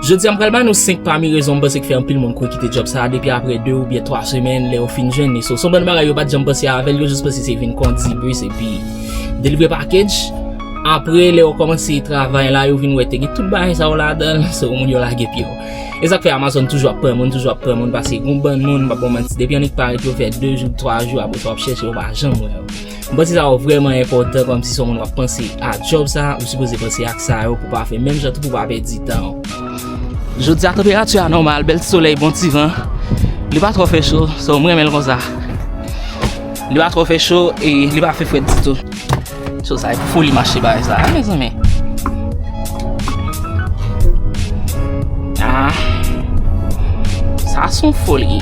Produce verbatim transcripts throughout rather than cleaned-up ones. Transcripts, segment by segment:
Jodi a, m pral ba nou senk pami rezon m panse ki fè anpil moun kouri kite djòb sa a depi apre de oubyen twa semèn lè yo fin jwenn li. So, se yon bann bagay yo pa t janm panse avè l, yo jis panse se vin kondi bis epi delivre package. Apre, lè yo kòmanse travay la, yo vin wè te gen tout bagay sa yo ladan l, so moun yo lage pye yo. E sa k fè Amazon toujou ap pran moun, toujou ap pran moun, paske gon bann moun, m p ap ba w manti, depi annik parèt yo fè de jou, twa jou, apre sa w ap chèche, yo pa janm wè yo. M panse sa yo vrèman enpòtan, kòmsi se yon moun w ap panse a djòb sa, ou sipoze panse ak sa yo pou w pa fè menm jan tou pou w pa pèdi tan w. Jodi a, tanperati a nòmal, bèl ti solèy, bon ti van. Li pa twò fè cho, so m renmen l konsa. Li pa twò fè cho e li pa fè frèt ditou. So, sa e pou foli mache bagay sa, mezanmi. Ah, sa se yon foli.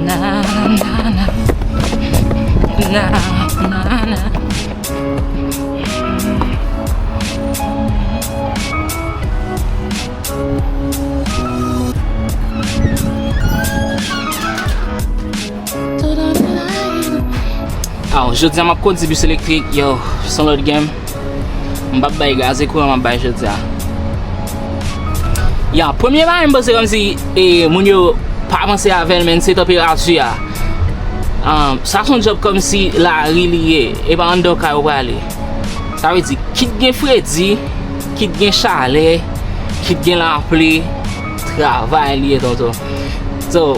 Na, na, na. Na, na, na. Aw, jodi a m ap kondi bis elektrik, yo, se yon lòt game. M p ap bay gaz, e kouran m ap bay jodi a. Ya, premye bagay m panse kòmsi, e, moun yo pa panse avè l, men se tanperati a. Ahn, sa se yon djòb kòmsi lari li ye, e pa anndan kay ou prale. Sa vle di, kit gen fredi, kit gen chalè, kit gen lapli, travay li ye, tonton. So,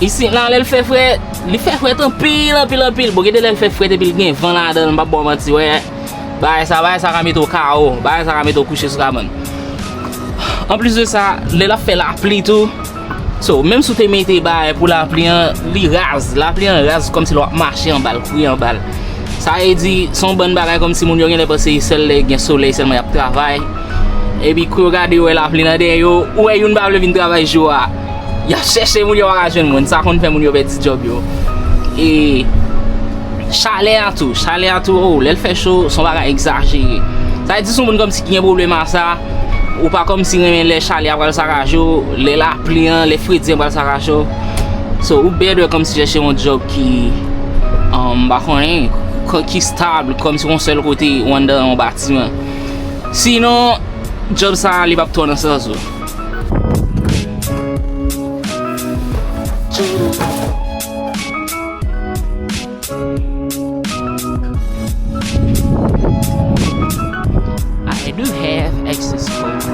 isit la, lè l fè frèt, li fè frèt anpil, anpil, anpil. Bon, gen de lè l fè frèt epi l gen van ladan l, m p ap ba w manti, wè. Bagay sa, bagay sa ka mete w K O, bagay sa ka mete w kouche sou kabann. Anplis de sa, lè l ap fè lapli tou, so, menm si w te mete bagay pou lapli an, li raz. Lapli an raz kòmsi lè w ap mache anba l, kouri anba l. Sa vle di, se yon bann bagay kòmsi moun yo genlè panse sèl lè gen solèy sèlman y ap travay. Epi kou yo gade yo wè lapli nan dèyè yo, ou wè youn pa vle vin travay jou a. Y ap chèche moun yo pa ka jwenn moun. Sa konn fè moun yo pèdi djòb yo. E chalè a tou, chalè a tou, oh, lè l fè cho, se yon bagay egzajere. Sa vle di, si yon moun kòmsi ki gen pwoblèm a sa, ou pa kòmsi renmen lè chalè a pral sakaje w, lè lapli an, lè fredi an pral sakaje w. So, ou better kòmsi chèche yon djòb ki, um, m pa konnen, k-, ki stab, kòmsi yon sèl kote ou anndan yon batiman. Sinon, djòb sa a, li p ap twò nan sans ou. I do have access code.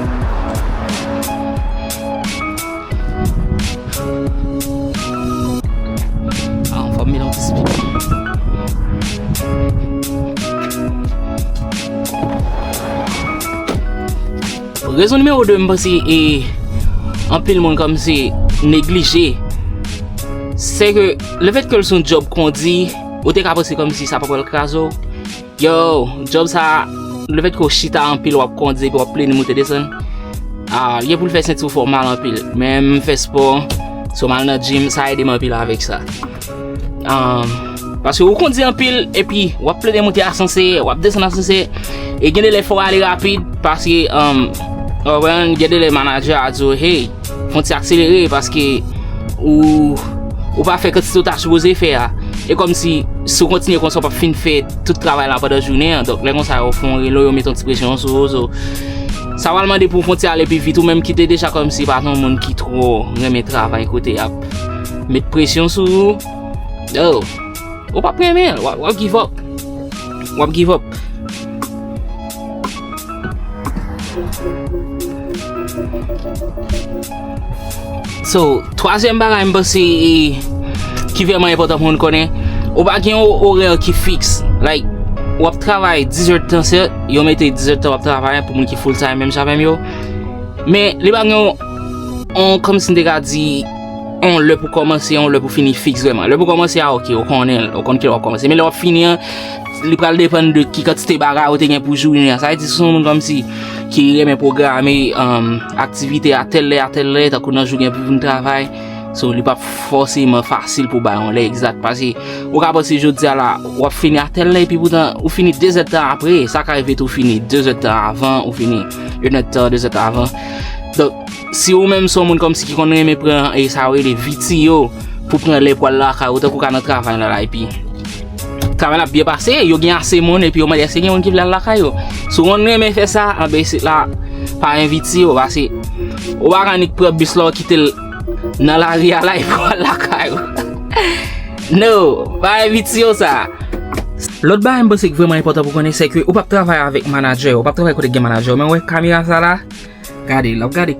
Ah, fò m mete yon ti speed. Rezon nimewo de m panse e anpil moun kòmsi neglije, se ke lefètke l se yon djòb kondi, ou te ka panse kòmsi sa pa pral kraze w. Yo, djòb sa, lefètke w chita anpil, w ap kondi epi w ap plede moute desann, ah, li gen pou l fè senti w fè w mal anpil. Men m fè spò, so m al nan gym, sa ede m anpil avèk sa. Um, paske ou kondi anpil, epi w ap plede moute asansè, w ap desann asansè, e gen de lè fò w ale rapid, paske, um, w konprann, gen de lè manadjè a di w, hey, fè yon ti akselere, paske ou, ou pa fè kantite w ta sipoze fè a. E kòmsi, si w kontinye konsa, w p ap fin fè tout travay la pandan jounen an. Donk, lè konsa, yo fè yon relo, yo mete yon ti presyon sou ou, so, sa pral mande pou w fè yon ti ale pi vit, ou menm ki te deja kòmsi pa t yon moun ki twò renmen travay kote y ap met presyon sou ou, oh, ou p ap renmen l, w ap, w ap give up. W ap give up. So, twazyèm bagay m panse, e, ki vrèman enpòtan pou moun konnen, ou pa gen yon orè ki fiks. Like, w ap travay diz èdtan, sèt, yo mete diz èdtan w ap travay pou moun ki full time menm jan avè m yo. Men, li pa gen yon, yon, kòmsi m te ka di, yon lè pou kòmanse, yon lè pou fini fiks vrèman. Lè pou kòmanse a, oke, ou konnen l, ou konn kilè w ap kòmanse. Men lè w ap fini an, li pral depann de ki kantite bagay ou te gen pou jounen an. Sa vle di, si w se yon moun kòmsi ki renmen pwograme, um, aktivite a tèl lè, a tèl lè, tankou nan jou gen pou vin travay, so, li p ap fòseman fasil pou w bay yon lè egzak. Paske ou ka panse jodi a la, w ap fini a tèl lè, epi poutan, ou fini de zèdtan apre. Sa ka rive tou, ou fini de zèdtan avan, ou fini yon èdtan, de zèdtan avan. Donk, si ou menm se yon moun kòmsi ki konn renmen pran, e sa yo rele V T O, pou pran lè pou al lakay ou, tankou w ka nan travay la, la, epi Travay la ap byen pase, yo gen ase moun epi yo mande èske gen moun ki vle al lakay yo. Si w konn renmen fè sa, anben isit la, pa envite yo, paske ou pa ka annik pran bis la, w kite l nan lari a la epi w al lakay ou. No, pa envite yo sa. Lòt bagay m panse ki vrèman enpòtan pou konnen, se ke ou p ap travay avèk manadjè yo, ou p ap travay kote gen manadjè yo, men w wè kamera sa la, gade, l ap gade.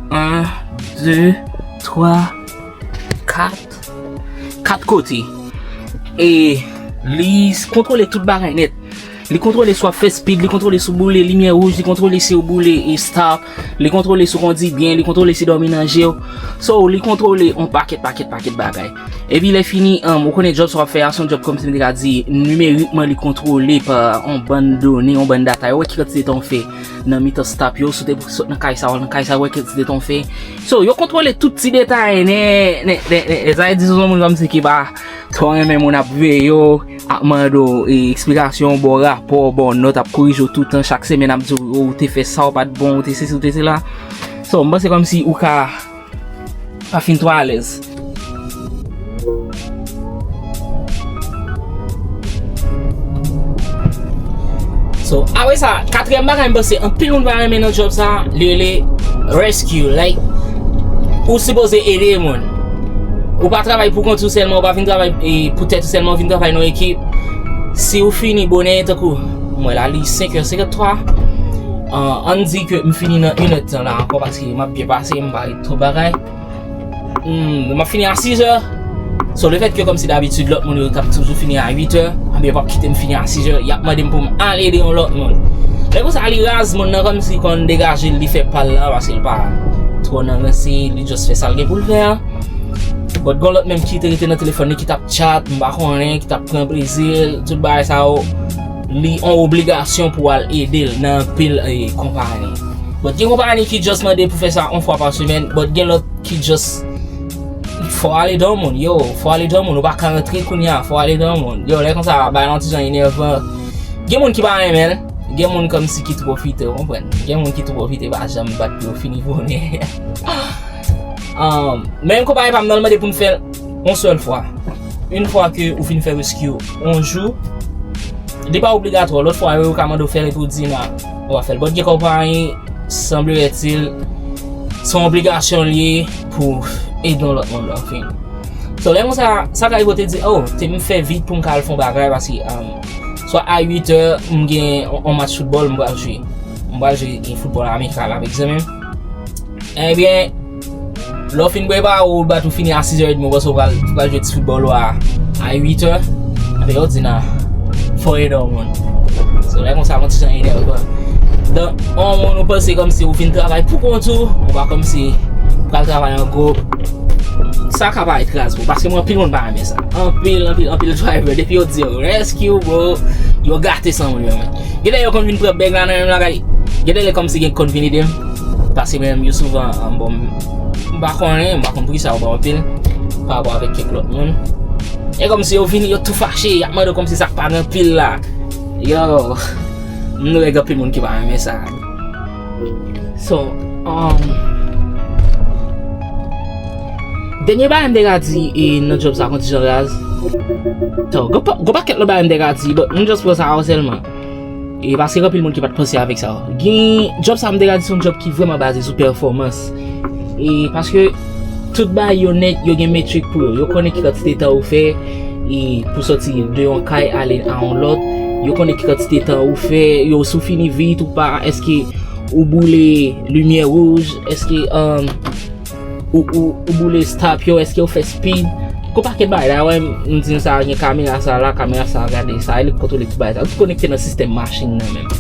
En, de, twa, kat, kat kote. E li kontwole tout bagay nèt. Li kontwole si w ap fè speed, li kontwole si w boule limyè wouj, li kontwole si w boule e stop, li kontwole si w kondi byen, li kontwole si dòmi nan je w. So, li kontwole on pakèt, pakèt, pakèt bagay. Epi lè fini, um, ou konnen djòb sa w ap fè a, se yon djòb kòmsi m te ka di, nimerikman li kontwole pa on bann done, on bann data. Yo wè ki kantite tan w fè nan mitan stop yo, si w te sot nan kay sa, w al nan kay sa, yo wè ki kantite tan w fè. So, yo kontwole tout ti detay, nè, nè, nè, nè, nè, sa vle di se yon moun kòmsi ki pa twò renmen moun ap veye yo, ap mande w, e, eksplikasyon, ba w rapò, ba w nòt, ap korije w toutan, chak semèn ap di w, o, ou te fè sa, ou pa t bon, ou te sesi, ou te sela. So, m panse kòmsi ou ka pa fin twò alèz. So, apre sa, katriyèm bagay m panse anpil moun pa renmen nan djòb sa, li rele rescue. Like, ou sipoze ede moun. Ou pa travay pou kont ou sèlman, ou pa vin travay, e, pou tèt ou sèlman, ou vin travay nan ekip. Si ou fini bonè, tankou, m wè la, li senk è senkanntwa. An, ann di ke m fini nan inèdtan la ankò, paske m ap byen pase, m pa ret twòp bagay. Hmm, m ap fini a sis è. So, lefètke kòmsi dabitid lòt moun yo t ap toujou fini a uit è, anben yo p ap kite m fini a sis è, y ap mande m pou m al ede yon lòt moun. Lè konsa, li raz, moun nan kòmsi konn degaje l, li fè pa l la, paske l pa twò nan ranse, li just fè sa l gen pou l fè a. But gon lòt menm ki te rete nan telefòn li, ki t ap chat, m pa konnen, ki t ap pran plezi l, tout bagay sa yo, li on obligasyon pou w al ede l nan anpil, e, konpayi. But gen konpayi ki just mande pou fè sa on fwa pa semèn, but gen lòt ki just, fò ale dan moun, yo, fò ale dan moun, ou pa ka rantre kounye a, fò ale dan moun. Yo, lè konsa, bagay la yon ti jan enèvan. Gen moun ki pa renmen l, gen moun kòmsi ki twò fite, ou konprann? Gen moun ki twò fite, pa janm bat pou yo fini bonè. Um, men konpayi pa m nan, l mande pou n fè l yon sèl fwa. Yon fwa ke ou fin fè rescue yon jou, li pa obligatwa. Lòt fwa yo, yo ka mande w fè l epi w di non, ou pa fè l. But gen konpayi, sanbletil, se yon obligasyon l ye pou ede yon lòt moun, anfen. So, lè konsa, sa ka rive w te di, oh, te m fè vit pou m ka al fè yon bagay, paske, um, swa a uit è, m gen yon, yon match foutbòl m pral jwe. M pral jwe yon foutbòl amikal avèk zanmi m. Ebyen, lè w fin prepare w, bat ou fini a sis è edmi, ou panse w pral, pral jwe ti foutbòl ou a, a uit è. Ebyen, yo di non, fò ede yon moun. So, lè konsa, yon ti jan enèvan. Donk, yon moun ou panse kòmsi ou fin travay pou kont ou, ou pa kòmsi pral travay an gwoup. Sa ka parèt raz, bro, paske mwen, anpil moun pa renmen sa. Anpil, anpil, anpil driver, depi yo di yo rescue, bro, yo gate san moun yo, man. Gen lè yo konn vin pran bèg la nan men m la, gade. Gen de lè kòmsi gen konn vin ede m. Paske mwen menm yo souvan, um, bon, m, m pa konnen, m pa konn poukisa yo ba anpil pa rapò avèk kèk lòt moun. E kòmsi yo vini, yo tou fache, y ap mande w kòmsi sa k pa gen anpil la. Yo, m wè gen anpil moun ki pa renmen sa. So, um, dènye bagay m te ka di, e, nan djòb sa, yon ti jan raz. So, gon pa-, gon pakèt lòt bagay m te ka di, but m just pran sa yo sèlman. E paske gen anpil moun ki pa t panse avèk sa. Gen djòb sa m te ka di se yon djòb ki vrèman baze sou pèfòmans. E paske tout bagay yo nèt, yo gen metrik pou yo. Yo konnen ki kantite tan ou fè, e pou soti de yon kay ale a yon lòt. Yo konnen ki kantite tan ou fè, yo si w fini vit ou pa, èske ou boule limyè wouj, èske, um, ou, ou, ou boule stop yo, èske ou fè speed. Gon pakèt bagay. Dayè, m, m di nou sa, gen kamera sa la, kamera sa, gade sa, li kontwole tout bagay sa. Tout konekte nan sistèm machin nan menm.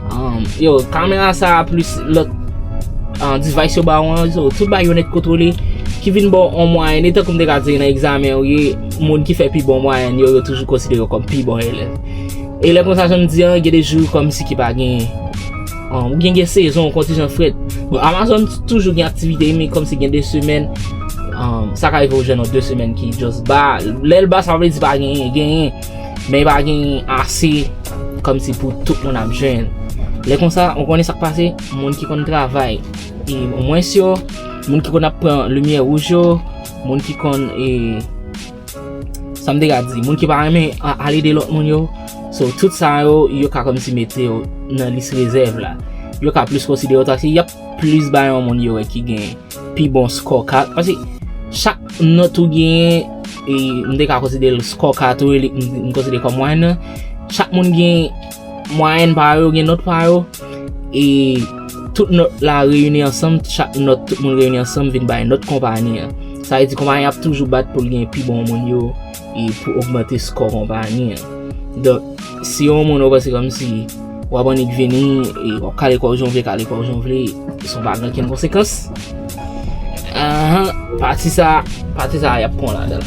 Um, yo, kamera sa, plis lòt, um, device yo ba w an, so, tout bagay yo nèt kontwole, ki vin ba w on mwayèn. E tankou m te ka di nan egzamen ou ye, moun ki fè pi bon mwayèn yo, yo toujou konsidere w kòm pi bon elèv. E lè konsa, jan m di an, gen de jou kòmsi ki pa gen, um, ou gen, gen sezon, kontijan frèt. Bon, Amazon toujou gen aktivite, men kòmsi gen de semèn, um, sa ka rive ou jwenn yon de semèn ki just ba. Lè l ba, sa vle di pa genyen, genyen. Men pa genyen ase kòmsi pou tout moun ap jwenn. Lè konsa, ou konnen sa k pase, moun ki konn travay, e, omwens yo, moun ki konn ap pran limyè wouj yo, moun ki konn, e, Sa m te ka di, moun ki pa renmen a- al ede lòt moun yo. So, tout sa yo, yo ka kòmsi mete yo nan lis rezèv la. Yo ka plis konsidere yo tankou y ap plis bay yon moun yo wè ki gen pi bon score card. Paske chak nòt ou genyen, e, m te ka konsidere l score card tou, e li- m, m konsidere kòm mwayen nan. Chak moun gen mwayen pa yo, gen nòt pa yo. E tout nòt la reyini ansanm, chak nòt tout moun reyini ansanm vin bay nòt konpayi an. Sa vle di konpayi an ap toujou bat pou l gen pi bon moun yo e pou ogmante skò konpayi an. Donk, si yon moun ou panse kòmsi w ap annik vini e w ap kale kò w jan w vle, kale kò w jan w vle, san pa gen okenn konsekans. Ahan, pati sa, pati sa y ap pran ladan l.